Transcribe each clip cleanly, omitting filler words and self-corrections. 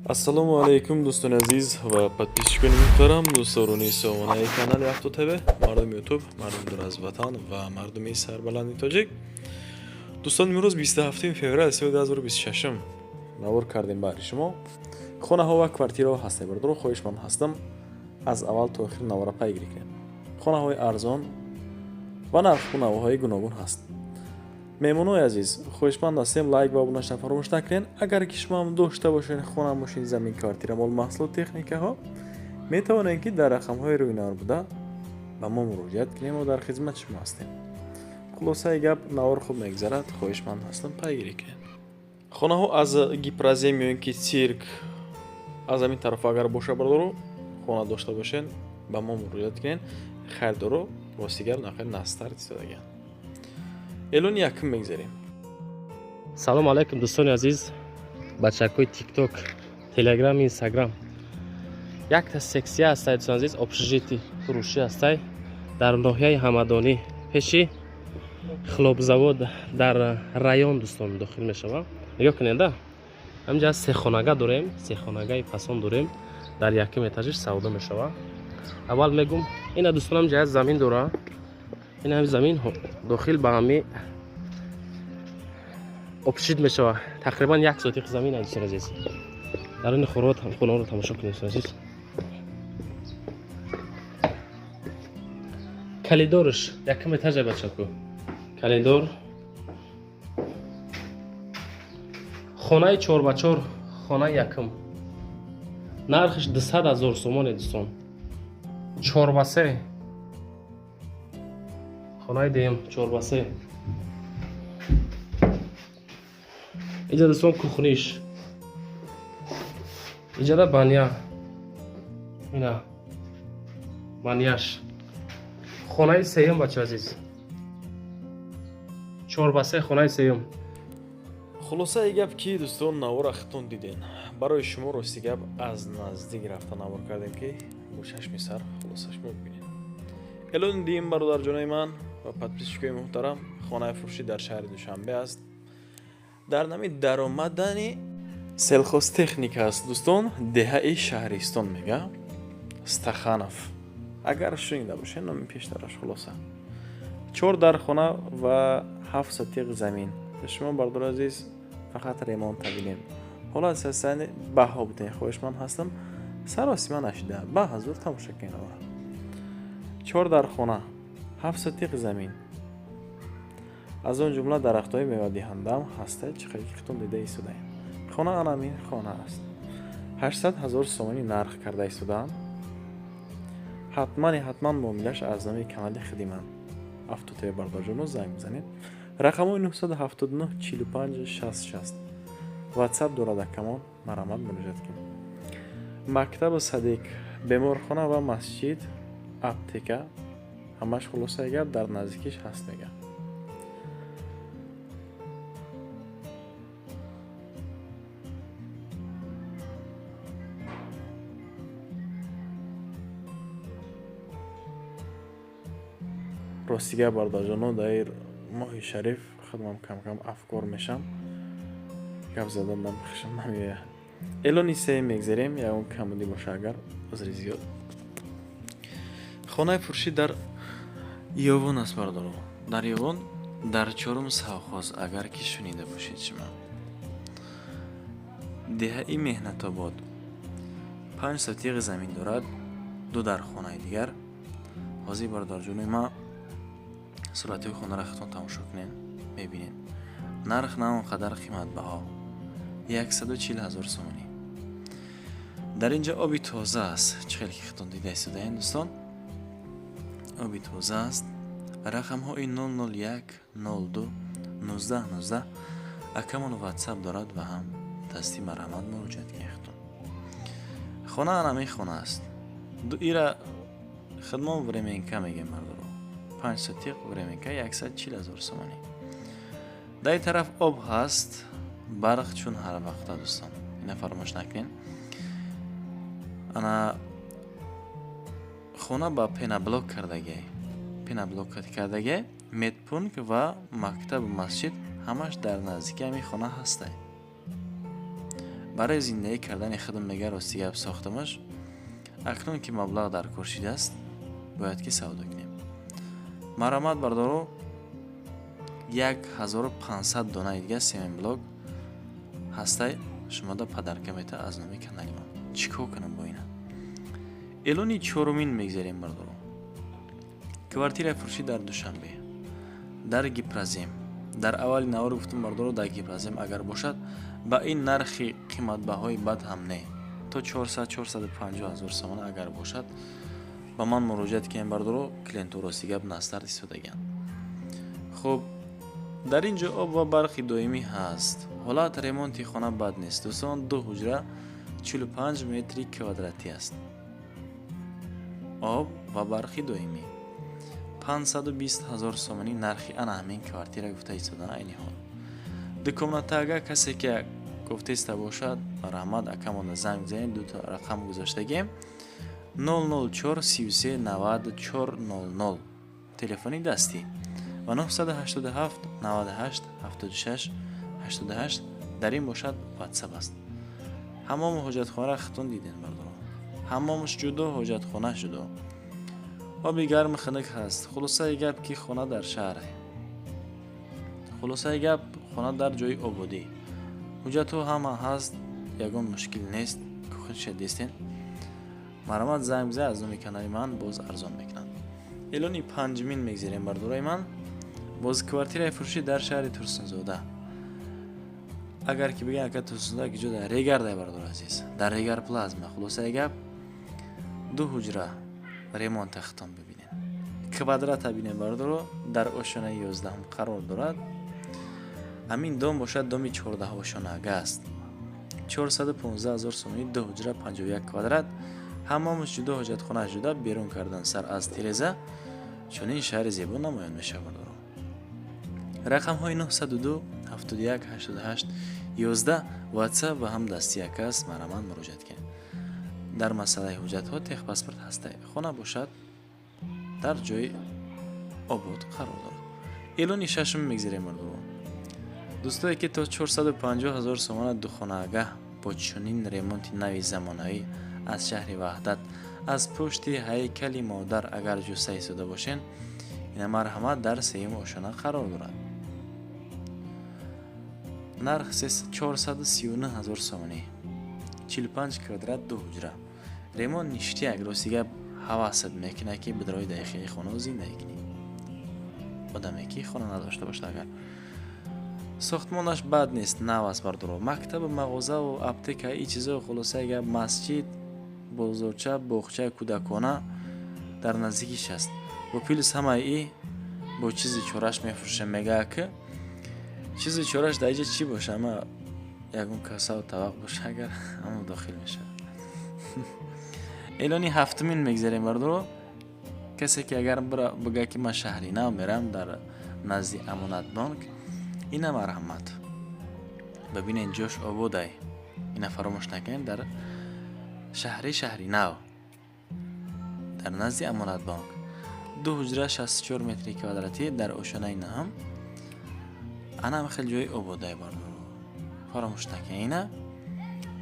Ассалому алайкум, дӯстони азиз ва подписчикони муҳтарам, дӯстдорони сомонаи канали Авто ТВ, мардуми Ютуб, мардуми дур аз ватан ва мардуми сарбаланди тоҷик. Дӯстон, имрӯз 27 феврал соли 2026 навор кардем баҳри шумо. Хонаҳо ва квартираҳо ҳастем, бародаро, хоҳишманд ҳастам аз аввал то охир навора пайгирӣ кунед. Хонаҳои арзон ва нарху навоҳои гуногун ҳаст. Меҳмонои азиз, хоҳишманд ҳастем лайк ва обуна фаромӯш накунед. Агар ки шумо ҳам дошта бошед хона, мошин, замин, квартира, мол, маҳсулот, техникаҳо, метавонед ки дар рақамҳои рӯи навор буда ба мо муроҷиат кунем, мо дар хизмати шумо ҳастем. Хулосаи гап, навор хуб мегзарад, хоҳишманд ҳастам пайгирӣ кунед. Хонаҳо аз Гипрозем ё ин ки цирк, аз ҳамин тараф агар боша, бародаро, хона дошта бошед, ба мо муроҷиат кунед. Харидоро рости гап нақли настар истодагианд. Эълони якум мегзарем. Салом алайкум, дӯстони азиз, бачакҳои Тикток, Телеграм, Инстаграм. Якта сексия ҳастай, дӯстони азиз, общежитие фурӯшӣ ҳастай дар ноҳияи Ҳамадонӣ, пеши хлопзавод, дар район, дӯстон, дохил мешавад. Нигоҳ кунед, да, ҳаминҷа сехонага дорем, сехонагаи фасон дорем, дар якум этажиш савдо мешавад. Аввал мегум, ина, дӯстон, ҳаминҷа замин дора, ин ҳами замин дохил ба ҳами общежитие мешавад. Тақрибан як сотиқ замин, дӯстони азиз. Дар ин хонаро тамошо кунед, дӯстони азиз. Коридорш якум этажа, бачаку, коридор. Хонаи 4 ба 4, хонаи якум, нархш 200 000 сомоне, дӯстон. 4 ба 3, хонаи дуюм, 4 ба 3. Иҷа, дӯстон, кухниш, иҷада баня, ина баняш. Хонаи сеюм, бача азиз, 4 ба 3, хонаи сеюм. Хулосаи гап ки, дӯстон, навора хитон диден. Барои шумо рости гап аз наздик рафта навор кардем, ки бо чашми сар хулоса шумо бибинед. Эълони дуюм, бародарҷонои ман ва подписчикои муҳтарам, хонаи фурӯшӣ дар шаҳри Душанбе аст, дар нами даромадани Селхозтехника аст, дӯстон, деҳаи Шаҳристон мега, Стаханов, агар шунида бошед номи пештараш. Хулоса, чор дар хона ва 7 сотиқ замин. Шумо, бародари азиз, фақат ремонта бинем. Ҳоло аз ҳастани баҳо будем, хоҳишманд ҳастам саросима нашида ба ҳазур тамошо кунед. Чор дар хона, 7 сотиқ замин, аз он ҷумла дарахтҳои мевадиҳандаам ҳаста, чӣ қадр ки худтон дида истодаем. Хона анамин хона аст, 800 000 сомонӣ нарх карда истодаанд. Ҳатмани ҳатман муомилаш аз номи канали худи ман Авто ТВ, бародарҷоно, занг бизанед. Рақамҳои 979 45 60 60 ватсап дорад акамон, марҳамат, муроҷиат кунед. Мактабу садик, беморхона ва масҷид, аптека, ҳамаш, хулосаи гап, дар наздикиш ҳаст мега. Рости гап, бародарҷоно, дар моҳи шариф худмам камкам афкор мешам, гап задан хушам намеояд. Эълони сеюм мегзарем, ягон камудӣ боша агар, узри зиёд. Хонаи фурӯшӣ дар Ёвон аст, бародаро, дар Ёвон, дар чорум совхоз, агар ки шунида бошед шумо, деҳаи Меҳнатобод. 5 сотиғи замин дорад, ду дар хонаи дигар. Ҳозир, бародарҷонои ман, суратҳои хонаро худтон тамошо кунед, мебинед. Нарх на он қадар қиматбаҳо, 140 000 сомонӣ. Дар ин ҷо оби тоза аст, чӣ хеле ки худтон дида истодаем, дӯстон, оби тоза аст. Рақамҳои 001 02 19 19 акамон ватсап дорад ва ҳам дасти, марҳамат, муроҷиат кунед худтон. Хона анамин хона аст, ира хидмон временка мегем, бародаро, 5 сотиқ временка, 140 000 сомонӣ. Дар ин тараф об ҳаст, барқ чун ҳар вақта, дӯстон, ина фаромӯш накунед. Ана хона ба пеноблок кардагиай, пеноблок кардагиай. Медпункт ва мактабу масҷид ҳамаш дар наздики ҳамин хона ҳастай. Барои зиндагӣ кардани худам, мега, рости гап, сохтамаш. Акнун ки маблағ дар кор шидааст, бояд ки савдо кунем. Марҳамат, бардоро, 1500 донаи дига семенблок ҳастай, шумода подарка мета аз номи канали ман. Чӣ кор кунам бо ина? Эълони чорумин мегзарем, бардоро. Квартираи фурӯшӣ дар Душанбе, дар Гипрозем. Дар аввали навор гуфтум, бардоро, дар Гипрозем агар бошад, ба ин нархи қиматбаҳои бад ҳам не, то 400 450 ҳазор сомона агар бошад, ба ман муроҷиат кунем, бардоро. Клиентҳо, рости гап, настард истодагианд. Хуб, дар ин ҷо об ва барқи доимӣ ҳаст. Ҳолат ремонти хона бад нест, дӯстон. Ду ҳуҷра, 45 метри квадратӣ аст. Об ва барқи доимӣ. 520 ҳазор сомонӣ нархи ана ҳамин квартира гуфта истодан айни ҳол. Ду комната агар касе ки гуфтаиста бошад, марҳамат, акамонда занг бизанед. Дута рақам гузоштагем: 004 33 90 400 телефони дастӣ ва 987 98 76 88, дар ин бошад ватсап аст. Ҳаммому ҳоҷатхона хитон дидем, бардоро. Ҳаммомаш ҷудо, ҳоҷатхонаш ҷудо, оби гарми хунук ҳаст. Хулосаи гап, ки хона дар шаҳре. Хулосаи гап, хона дар ҷои ободӣ, ҳуҷҷатҳо ҳама ҳаст, ягон мушкил нест. Кухниша дистен. Марҳамат, занг бизан, аз номи канали ман боз арзон мекунанд. Эълони панҷумин мегзарем, бардорои ман. Боз квартираи фурӯшӣ дар шаҳри Турсунзода. Агар ки бигӯям, ака, Турсунзода ки ҷо? Дар Регардай, бардор азиз, дар Регар Плазма. Хулосаи гап, ду ҳуҷра, ремонта хитон бибинед, квадрата бинед, бардоро. Дар ошёнаи 11-ум қарор дорад. Ҳамин дом бошад, доми 14 ошёнага аст. 415 ҳазор сомонӣ, ду ҳуҷра, 51 квадрат, ҳаммомаш ҷудо, ҳоҷатхонааш ҷудо. Берун кардан сар аз тиреза чунин шаҳри зебо намоён мешавад, бардоро. Рақамҳои 902 71 88 11 ватсап ва ҳам дасти як аст. Марҳамат, муроҷиат кунед. Дар масъалаи ҳуҷҷатҳо техпаспорт ҳастай. Хона бошад, дар ҷои обод қарор дорад. Эълони шашум мегзарем, бардоро. Дӯстое ки то 450 ҳазор сомона духонагаҳ бо чунин ремонти нави замонавӣ аз шаҳри Ваҳдат, аз пушти ҳайкали модар агар ҷуста истода бошен, ина марҳамат, дар сеюм ошёна қарор дорад. Нарх 439 ҳазор сомонӣ, 45 квадрат, ду ҳуҷра, ремонт ништяк. Рости гап, ҳавасат мекунад, ки бидрои дақиқаи хонаву зиндагӣ кунӣ. Одаме ки хона надошта бошад агар. Сохтмонаш бад нест, нав аст, бардоро. Мактабу мағозаву аптека, и чизо. Хулосаи гап, масҷид, бозорча, боғчаи кӯдакона дар наздикиш аст. Бо плюс ҳамаи и бо чизи чораш мефурӯшем, мега ки чизи чораш дар иҷа чӣ боша? Ама ягон касаву табақ боша агар, ҳамо дохил мешавад. Эълони ҳафтумин мегзарем, бардоро. Касе ки агар бигӯяд, ки ман шаҳри нав мерам, дар назди Амонатбонк, ина марҳамат, бибинед, ҷош ободай. Ина фаромӯш накунед, дар шаҳри нав, дар назди Амонатбонк, ду ҳуҷра, 64 метри квадратӣ, дар ошёнаи наҳум. Анам хел ҷои ободай, бардоро, фаромӯш накунед. Ина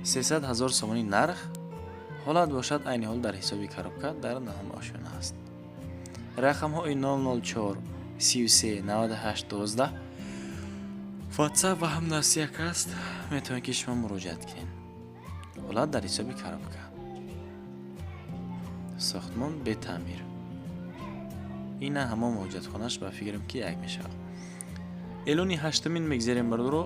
300 ҳазор сомонӣ нарх. Ҳолат бошад, айни ҳол дар ҳисоби коробка, дар наҳум ошёна аст. Рақамҳои 004 33 98 12 ватсап ва ҳам насияк аст, метавонед ки шумо муроҷиат кунед. Ҳолат дар ҳисоби коробка, сохтмон бетаъмир. Ина ҳамон ҳоҷатхонаш, ба фикрам, ки як мешавад. Эълони ҳаштумин мегзарем, бардоро.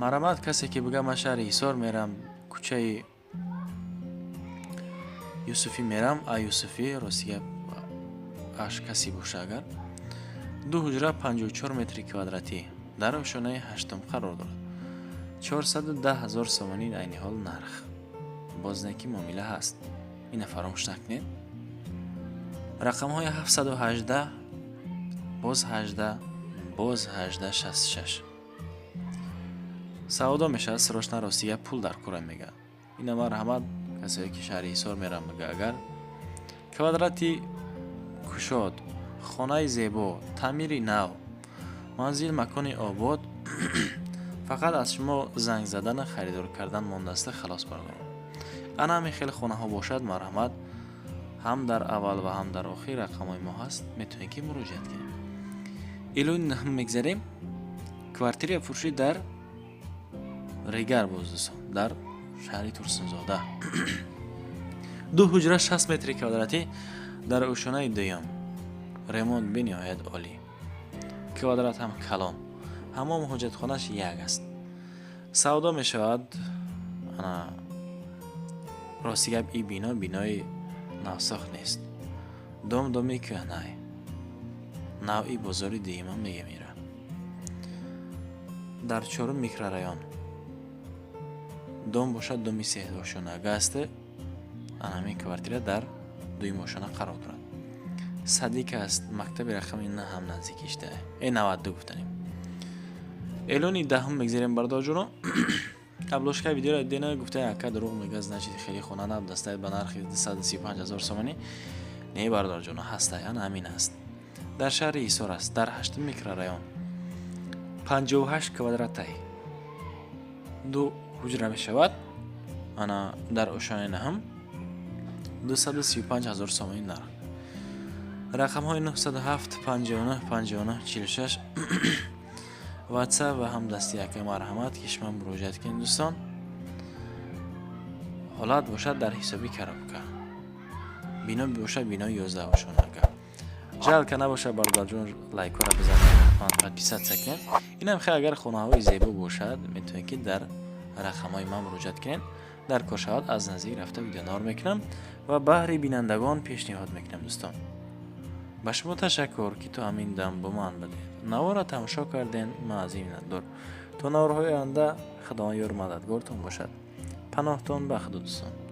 Марҳамат, касе ки бигӯяд, ман шаҳри Ҳисор мерам, кӯчаи Юсуфӣ мерам, а Юсуфӣ, рости гап, аш касе боша агар, ду ҳуҷра, 54 метри квадратӣ, дар ошёнаи ҳаштум қарор дорад. 410 ҳазор сомонӣ айни ҳол нарх. Боз не ки муомила ҳаст. Ина фаромӯш накунед. Рақамҳои 718, боз 18, боз 18, 66. Савдо мешавад срочно, рости гап, пул дар кора, мега. Ина марҳамат, касое ки шаҳри Ҳисор мерам, мега агар, квадрати кушод, хонаи зебо, таъмири нав, манзил, макони обод. Фақат аз шумо занг задан, харидор кардан мондааст, халос бародарон. Ана ҳамин хеле хонаҳо бошад, марҳамат, ҳам дар аввал ва ҳам дар охир рақамҳои мо ҳаст, метавонед ки муроҷиат кунед. Эълони наҳум мегзарем. Квартира фурӯшӣ дар Регар боз дӯстон, дар шаҳри Турсунзода. Ду ҳуҷра, 60 метри квадратӣ, дар ошёнаи дуюм. Ремонт бениҳоят олӣ. Квадрат ҳам калон. Ҳамом, ҳоҷатхонаш як аст. Савдо мешавад. Ана рости гап, и бино бинои навсохт нест. Дом доми кӯҳнай. Навъи бозори дуюма мегем ира. Дар чорум микрорайон. Дом бошад, доми сеошёнага аст. Ана ҳамин квартира дар дуюм ошёна қарор дорад. Садик аст, мактаби рақами на ҳам наздикишта. 92 гуфтанем. Эълони даҳум мегзарем, бародарҷоно. Обложкаи видеоро дена гуфта, ака дурӯғ мега, значит, хеле хона набудастай ба нархи 235 ҳазор сомонӣ. Не, бародарҷоно, ҳастай, ана ҳамин аст. Дар шаҳри Ҳисор аст, дар ҳаштум микрорайон. 58 квадратай. Ду ҳуҷра мешавад. Ана дар ошёнаи наҳум, 235 ҳазор сомонӣ нарх. Рақамҳои 907 59 59 46 WhatsApp ва ҳам дасти яка, марҳамат ки шумо муроҷиат кунед, дӯстон. Ҳолат бошад, дар ҳисоби коробка. Бино бошад, бинои 11 ошёнага. Жалко набошад, бародарҷон, лайкҳоро бизанед, ҳатман подписаться кунед. Инам хел агар хонаҳои зебо бошад, метавонед ки дар рақамҳои ман муроҷиат кунед. Дар кор шавад, аз наздик рафта видеонавор мекунам ва баҳри бинандагон пешниҳод мекунам, дӯстон. Ба шумо ташаккур, ки то ҳамин дам бо ман будед, наворро тамошо кардем. Ман аз ин миннатдор. То наворҳои оянда Худованд ёру мададгортон бошад. Паноҳтон ба Худо, дӯстон.